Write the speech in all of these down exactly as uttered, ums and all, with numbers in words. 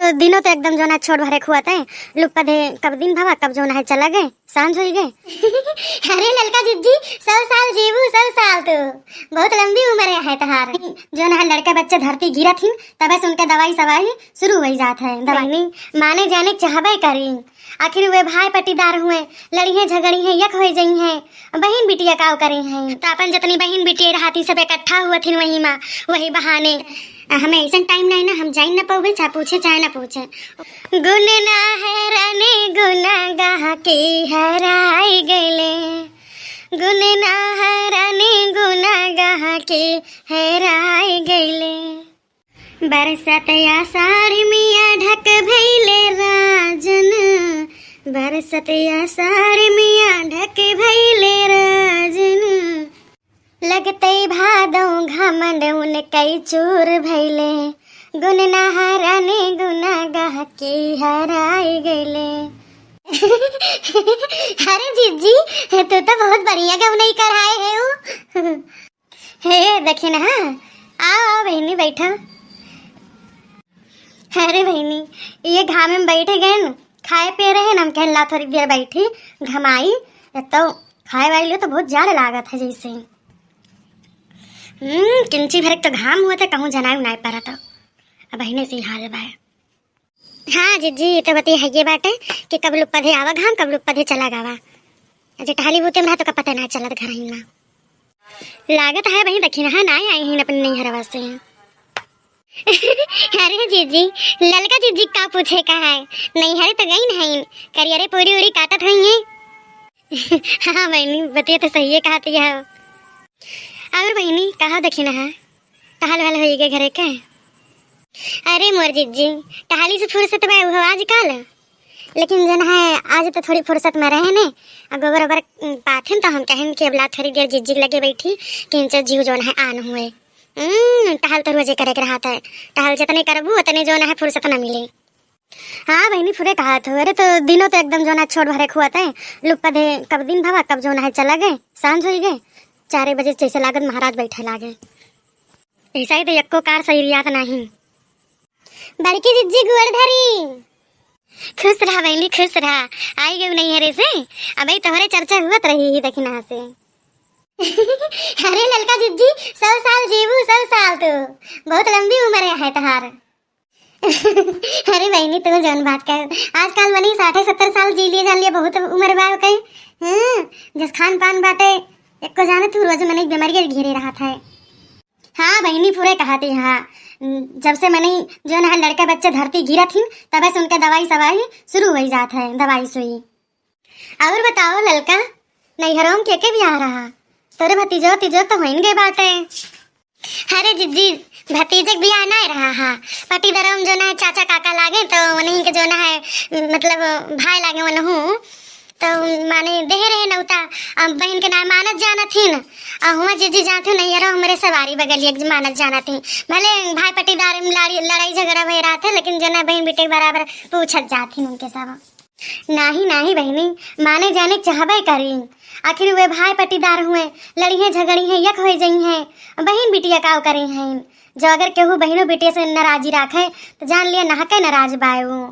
तो दिनों तो एकदम जौन है छोट भरे खुआत है, लुप्पा दे कब दिन भवा, कब जौन है चला गए, सांझ होई गए। अरे ललका जिज्जी, सौ साल जीवू, सौ साल तू, बहुत लंबी उम्र है तहार। जौन है लड़का बच्चे धरती गिरत हिन, तबे से उनके दवाई सवाई शुरू होई जात है। दवाई नहीं माने जाने चाहबे करी, आखिर वे भाई पट्टीदार हुए, लड़िहे झगड़िहे, यक होई जइहे, बहिन बिटिया काव करिहे। तो अपन जतनी बहिन बिटिया रहती सब इकट्ठा हुआ थिन वही मा, वही बहाने। हमें ऐसन टाइम नहीं ना, हम जाइन ना पाउबे, चाहे पूछे चाहे ना पूछे। गुण ना है रानी गुना गाह के हराई गइले, गुण ना है रानी गुना गाह के हराई गइले। बरसत आषाढ़ मिया ढक भइले राजन, बरसत आषाढ़ मिया ढक भइले राजन। लगतै भादौ घमंड उनकै चूर भइले, गुण नहरने गुना गह के हराय गइले। अरे जिज्जी, तू तो बहुत बढ़िया गवनई कराए है उ। हे, देखी ना, हाँ। आओ, आओ बहिनी, बैठा। अरे बहिनी, ये घामे में बैठे गए न, खाए पिए रहे न, हम कहन ला थोड़ी देर बैठी, घमाई, एक तो खाए वाली तो बहुत जाड़ लागत है जैसे। हम्म, किंची भर एक तो घाम हुआ था, कहूँ जनाई उनाई पड़ा था। अब बहिनी से ही हाल बाय। हाँ जिज्जी, ई तो बतिया हइये बाटे कि कब लुप्पा धे आवा घाम, कब लुप्पा धे चला गावा। अजे टहली बूते में रहा तो का पता ना चलत घर ही ना। लागत है वही दखिनहा ना आई ही अपने नैहरवा से। अरे जिज्जी, ललका जिज्जी का पूछे का है, नैहरे तो गई नहीं, करियरे पूरी उरी काटत हुई है। हाँ बहिनी, बतिया तो सही है कहती है। और बहिनी, कहा दखिनहा? टहल वहल होई गए घरे के? अरे मोर जिज्जी, टहली से फुर्सत बा उहो आजकल। लेकिन जौन है, आज तो थोड़ी फुर्सत में रहे ने, आ गोबर ओबर पाथिन तो हम कहन कि अब ला थोड़ी देर जिज्जी के लगे बैठी, कि इनसे जीव जौन है आन हुए। हम्म, टहल तो रोजे करे के रहत है, टहल जितने करबू उतने जौन है फुर्सत ना मिले। हाँ बहिनी, फुरे कहत हो। अरे तो दिनों तो एकदम जौन है छोट भरे खुआत है, लुप्पा दे कब दिन भवा, कब जौन है चला गए, सांझ होई गए, चारे बजे जैसे लागत महाराज बैठे लागे। ऐसा ही तो यक्को कार सही रियात नहीं। बड़की जिज्जी गोड़ धरी। खुश रहा बहिनी, खुश रहा। आई गई नैहरे से, अबे तोहरे चर्चा हुअत रही ही दखिनहा से। अरे ललका जिज्जी, सौ साल जीवू, सौ साल तू, बहुत लंबी उम्र है तहार। अरे बहिनी, तू जौन बात कहे, आजकल मनी साठे सत्तर साल जी लिए जान लिए, बहुत उम्र बा कहीं। हाँ, जस खान पान बाटे, एको जाने तू रोज मनी बीमारी घेरे रहत है। हाँ बहिनी, पूरे कहती हाँ। जब से मनी जौन है लड़का बच्चे धरती गिरत हिन, तबे से उनके दवाई सवाई शुरू होई जात है, दवाई सुई। और बताओ ललका, नैहरों के के बियाह रहा? तोरे भतीजो तीजो तो होइन गए बाटे। अरे जिज्जी, भतीजे के बियाह नहीं रहा हा। पटीदरम जौन है चाचा काका लागे तो उन्हीं के जौन है, मतलब, भाई लागे उनहू। तो माने देह रहे नौता, अब बहन के नाम मानत जानत ही न। आ हुआ जिज्जी जात हूँ नैहरो हमरे सवारी बगलिया के मानत जानत ही। भले भाई पटीदार में लड़ी, लड़ाई झगड़ा भय रहा थे, लेकिन जौन है बहन बेटे के बराबर पूछत जात ही उनके सब। नाही, नाही बहिनी, माने जाने चाहबे करी। आखिर वे भाई पटीदार हुए, लड़िहे झगड़िहे, यक होई जइहे, बहिन बिटिया काव करी हैं। जो अगर केहू बहिनो बिटिया से नाराजी राखे, तो जान लिया नहके नाराज बाय उ।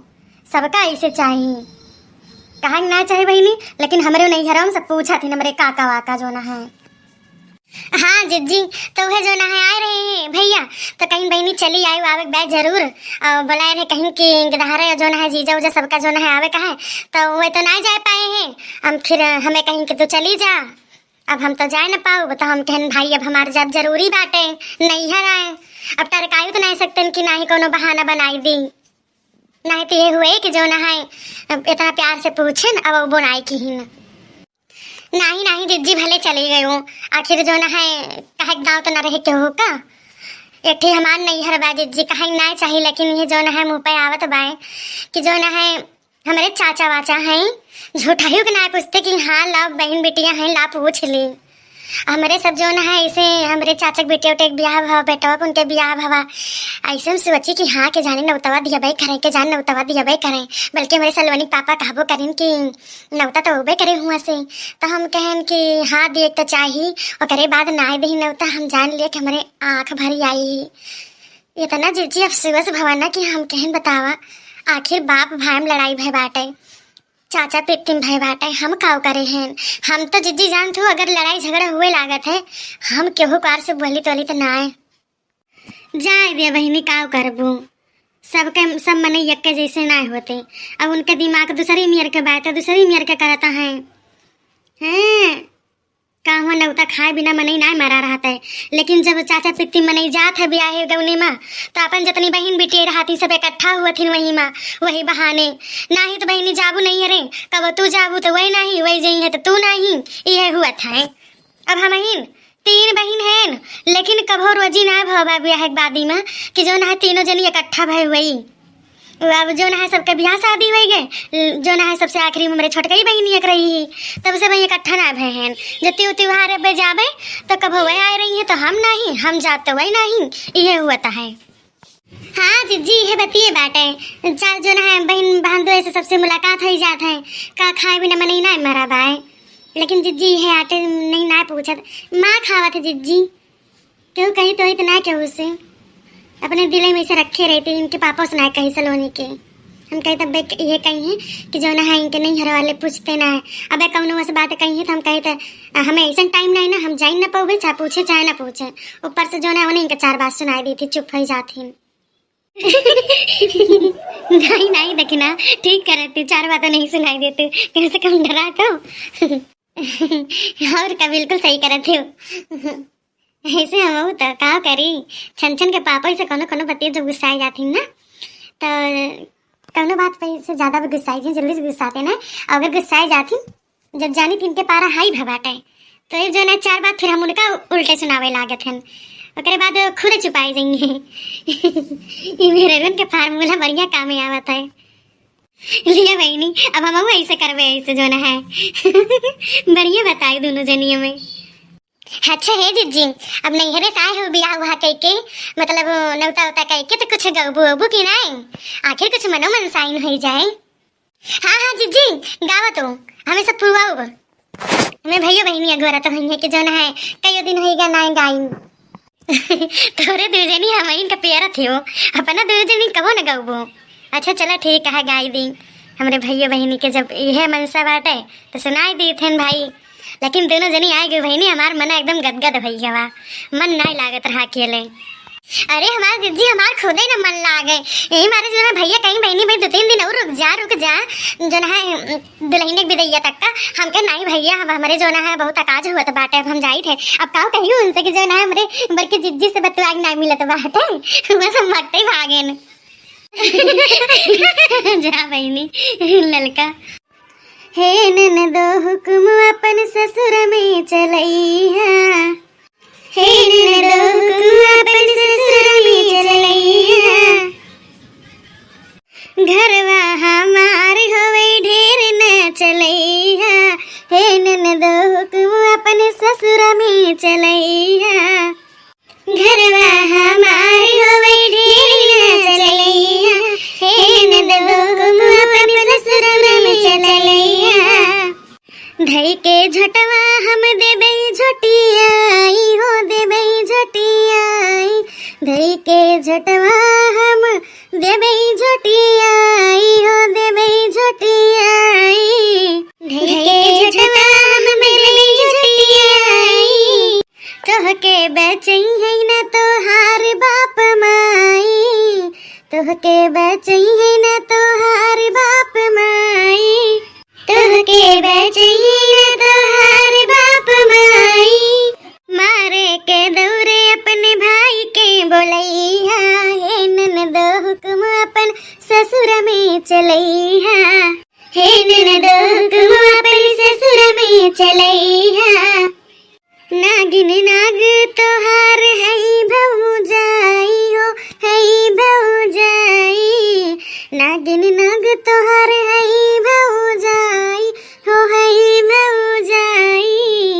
सबका ऐसे चाही। कहा ना चाही बहिनी, लेकिन हमरे नैहरवा में सब पूछा थी, हमरे काका वाका जौन है। हाँ जिज्जी, तो वह जौन है आए रहे हैं भैया, तो कहीं बहिनी चली आयु आवे के बाद जरूर। और बुलाए रहे कहीं कि गदहरे जौन है जीजा उजा सबका जौन है आवे का है, तो वह तो ना जाए पाए हैं। हम फिर हमें कहीं कि तू चली जा, अब हम तो जाए ना पाऊ, तो हम कहन भाई अब हमार जाब जरूरी बाटे, नैहर आए। अब टरकायु तो नहीं सकते कि ना ही कोनो बहाना बनाई दी, नहीं तो ये हुए कि जौन है इतना प्यार से पूछे न, अब वो बनाए की ही ना। नाही, नाही जिज्जी, भले चली गई हूँ, आखिर जौन है कहे के दाव तो न रहे केहू का। एक ठे हमार नैहर बा जिज्जी, कहे के ना चाही, लेकिन ये जौन है मुँह पे आवत बाय कि जौन है हमरे चाचा वाचा हैं, झूठाइयो के ना पूछते कि हाँ ला बहन बिटिया हैं, ला पूछ ली। हमरे सब जौन है ऐसे हमरे चाचा के बिटिया उटिया के बियाह भवा, बेटवा के उनके बियाह भवा, ऐसे हम सोची कि हाँ के जाने नौतवा दियबे करें, के जाने नौतवा दियबे करें, बल्कि हमरे सलोनी के पापा कहबो करें कि नौता तो होबे करे हुआ से। तो हम कहन कि हाँ, दिए तो चाही, ओकरे बाद नाय दही नौता, हम जान लिए कि हमरे आँख भरी आई। इतना जिज्जी अफसोस भवा ना कि हम केहन बतावा। आखिर बाप भाई में लड़ाई भय बाटे, चाचा पित्ती में भय बाटे, हम काव करे हैं? हम तो जिज्जी जानत हूँ, अगर लड़ाई झगड़ा हुए लागत है, हम केहू कार से बोली तोली तो ना आए। जाए दे बहिनी, काव करबू? सबके, सब मनई यक्के जैसे ना होते। अब उनके दिमाग दूसरी मेर के बात है, दूसरी मेर के करता है। हैं? का हुआ, नौता खाए बिना मनई नाय मरा रहत है, लेकिन जब चाचा पित्ती मनई जात है बियाहे गौने मा, तो अपन जतनी बहिन बिटिया रहती सब इकट्ठा हुआ थिन वही मा, वही बहाने। नाही तो बहिनी जाबू नहीं है रे, कब तू जाबू तो वही नाही, वही जई है तो तू नाही, इहे हुआ था है। अब हमहिन तीन बहिन हैं, लेकिन कभो रोजी ना भवा बियाहे के बादी मा कि जौन है तीनों जनी इकट्ठा भय हुई। अब जौन है सबके बियाह शादी होइ गए, जौन है सबसे आखिरी में हमरे छोटकई बहिनी एक रही ही, तब से वही इकट्ठा ना भय हैं। जब त्यू त्योहार पे जाबे तो कभो वह आए रही है तो हम नहीं, हम जाब तो वही नहीं, इहे हुअत है। हाँ जिज्जी, इहे बतिये बाटे। चार जौन है बहिन बहन दो ऐसे सबसे मुलाकात हो जात है। का खाए बिना मनई ना मरा बाए, लेकिन जिज्जी इहे आटे नहीं ना पूछत, माँ खावत है जिज्जी। केहू कही तो इतना केहू से अपने दिले में से रखे रहते, इनके पापा से ना कही सलोनी के। हम कही तब बे-, ये कही है कि जौन है इनके नहीं घर वाले पूछते ना है। अब कौनो वैसे बात कही है तो हम कही तो हमें ऐसा टाइम नहीं ना, हम जाइन ना पावे, चाहे पूछे चाहे ना पूछे। ऊपर से जौन है उन्हें इनके चार बात सुनाई दी थी, चुप हो जाती। नहीं नहीं, देखी ना, ठीक करे तू, चार बात नहीं सुनाई देती, कम से कम डरा तो। और का, बिल्कुल सही करत हो। ऐसे हम तो का करी, छन छन के पापा से कोनो कोनो बतिया जब गुस्साए जाती ना, तो कोनो बात पे से ज्यादा भी गुस्साए जी, जल्दी से गुस्साते ना। अगर गुस्साए जाती, जब जानी तीन के पारा हाई भबाटे, तो ये जो ना चार बात फिर हम उनका उल्टे सुनावे लागत हन। ओकरे बाद खुद चुपाए जाएंगे। ये मेरे के फार्मूला बढ़िया काम में आवत है। लिया बहिनी, अब हम ऐसे करबे, ऐसे जो ना है। बढ़िया बताए दोनों जनियों में। अच्छा हे जिज्जी, अब नैहरे से आए हो बियाह हुआ कह के, मतलब नौता उता कह के, तो कुछ गौबू ओबू की नहीं? आखिर कुछ मनो मनसाइन हो जाए। हाँ हाँ जिज्जी, गावा तो, हमें सब पुरवाओ। हमें भैया बहिनी अगोरा तो हुई है कि जो ना है, कई दिन होइगा ना गाइन। तोरे दू जनी हम इनका प्यारा थियो, अपना दू जनी कबो न गौबो। अच्छा चला ठीक है, गाई दी। हमरे भैया बहिनी के जब इहे मनसा बाटे तो सुनाई दी थेन भाई। लेकिन दोनों जनी आए गए बहिनी, हमार मन एकदम गदगद भई गवा, मन नाय लागत रहा अकेले। अरे हमार जिज्जी, हमार खुदे न मन लागे, यही मारे जो ना भैया कहीं बहिनी भाई दो तीन दिन और रुक जा, रुक जा। जो ना है दुल्हन के बिदैया तक का। हमके नहीं भैया, हम हमरे जो ना है बहुत अकाज हुआ तो बाटे, अब हम जाई थे। अब काव कहियो उनसे कि जो ना है हमरे बड़की जिज्जी से बतुआ के ना मिलत बाटे। बस हम मरते ही भागेन। जा बहिनी ललका। हे ननदो हुकुम अपन ससुर में चलैहा। हे ननदो हुकुम अपन ससुर में चलैहा। घरवा हमार होवे ढेर न चलैहा। हे ननदो हुकुम अपन ससुर में चलैहा। घरवा हमार होवे ढेर न चलैहा। हे ननदो हुकुम अपन ससुर में चलैहा। धई के झटवा हम देबई झटियाई हो, देबई झटियाई। धई के झटवा हम देबई झटियाई हो, देबई झटियाई। धई के झटवा हम देबई झटियाई। तोहके बचई है न तोहार बाप माई, तोहके बचई है न तोहार बाप माई। तोहके बचई न तोहार बाप माई। मारे के दौरे अपने भाई के बोलैहा। हे ननदो हुकुम अपन ससुर में चलैहा। हे ननदो हुकुम अपन ससुर में चलैहा। नागिन नाग तोहार है भौजाई हो, है भौजाई। नागिन नाग तोहार है भौजाई हो, है भौजाई।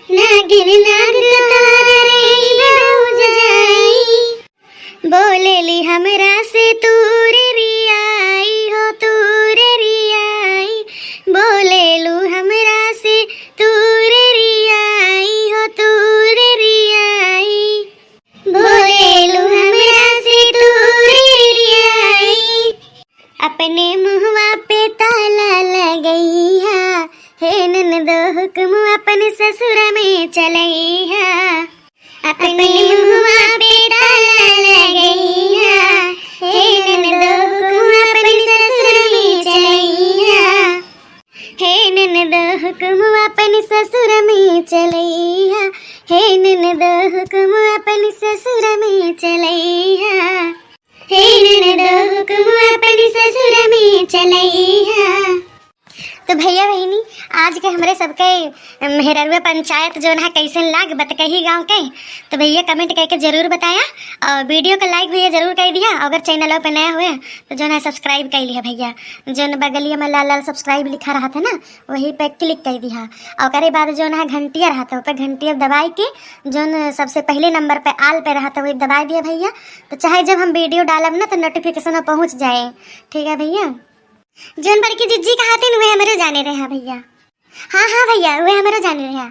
नागिन नाग तोहार है भौजाई। बोलेली हमरा से तूर रियाई हो, तूर रियाई। बोलेलू हमरा से तूर रियाई हो, तूर रियाई। बोलेलू हमरा से अपने मुहवा पे ताला लगइहा, हे ननदो हुक्म अपन ससुर में चलइहा। अपने मुहवा पे ताला लगइहा, हे ननदो हुक्म अपन ससुर में चलइहा। हे ननदो हुक्म अपन ससुर में चलइहा, हे ननदो हुक्म अपन ससुर में चलइहा। हे ननदो हुक्म अपन ससुर में चलइहा। तो भइया बहिनी, आज के हमरे सबके मेहररुआ पंचायत जौन है कैसन लाग बतकही गाँव के, तो भइया comment करके जरूर बताया। और video का like भइया जरूर कर दिया। अगर channel पे नया हुए तो जौन है subscribe कर लिया भइया। जौन बगलिया में लाल लाल subscribe लिखा रहत है ना, वही पे click कर दिया। और ओकरे बाद जौन है घंटिया रहत है, ओपे घंटिया दबाई के जौन सबसे पहले number पे all पे रहत है, वही दबाई दिया भइया। तो चाहे जब हम video डालब ना तो notification पहुँच जाए। ठीक है भइया, जौन बड़की जिज्जी कहत हैं वह हमरो जाने रहा भइया। हाँ हाँ भइया, वह हमरो जाने रहा।